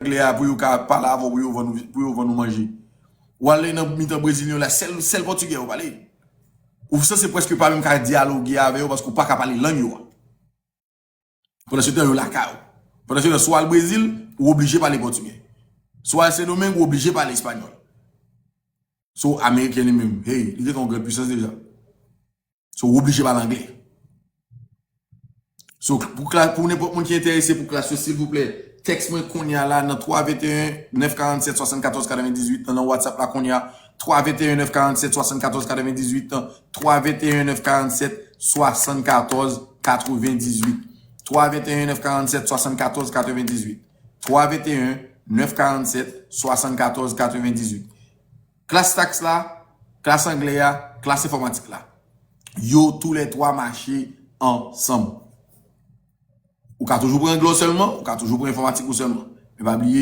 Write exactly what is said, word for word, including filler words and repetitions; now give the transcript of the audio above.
anglè a pou yo ka pale avè w, pou yo vann ou, pou yo vann ou manje. Ou ale nan mitan Brezilyen yo la, sèl, sèl pòtigè yo pale. Ou sanse prèske pa menm ka dyaloge avè yo paske ou pa ka pale lang yo a. Pandan se tan, yo lakay ou. Pandan se tan, si w al Brezil, ou oblije pale pòtigè. Si w al Sendomeng, ou oblije pale espanyòl. Si w ameriken li menm, hey, li gentan yon gran pwisans deja. So, ou oblije pale anglè. So, pou, kla- pou nenpòt moun ki enterese pou klas yo, silvouplè, tèks mwen kounye a la nan twa venteyen nèf karannsèt swasannkatòz katrevendizuit, nan WhatsApp la kounye a, twa venteyen nèf karannsèt swasannkatòz katrevendizuit, twa venteyen nèf karannsèt swasannkatòz katrevendizuit, twa venteyen nèf karannsèt swasannkatòz katrevendizuit, twa venteyen nèf karannsèt swasannkatòz katrevendizuit. Klas taks la, klas anglè a, klas enfòmatik la. Yo toulètwa mache ansanm. Ou ka toujou pran anglè w sèlman, ou ka toujou pran enfòmatik ou sèlman. Men pa bliye,